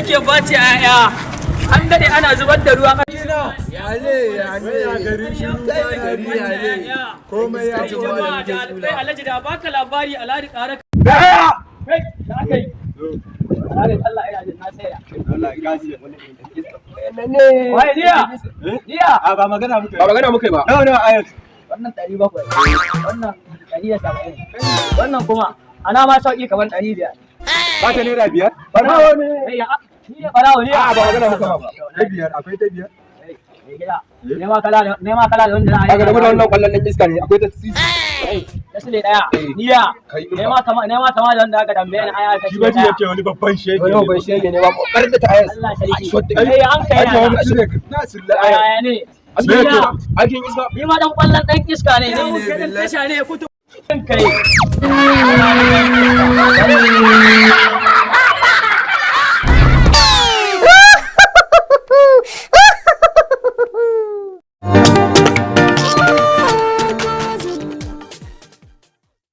Yake bace 'ya'ya. An dade ana zubar da ruwa. Ya ne, ya ne, gari ya ne. Komai ya Jama'a da kai Alhaji da baka labari, Alhaji ƙara kai da aka yi. Alhaji, Allah, ina jin na tsaya. Allah ya gaji. Waye niya? Niya. A, ba magana muka Ba magana muka yi ba. Nawa nawa ayat? Wannan 700. Wannan 170. Wannan kuma ana ma sauki kamar 500. Ba ta ₦5? Barawo ne. Kai ya, ni ne barawo ne. A, ba magana muka ba. Ta biyar, akwai ta biyar? Mai gida. Nema kala da, nema kala da wanda za a yi. Kaga da wannan kwallon ɗan iska ne, akwai ta sisi. Kai, ta sile ɗaya. Niya. Kai. Nema kama, nema kama da wanda aka tambaye ni aya ta Shi sile baji ɗaya. yake wani babban shege. Wani babban shege ne ba kokarin da ta ayas. Allah sarki. Shot. Kai an kai Ake wani na. cire na silla ayat. Yaya ne? Me yake? Aikin iska. Ni ma dan kwallon dan iska ne. Ni dan tasha ne kutu. Kai.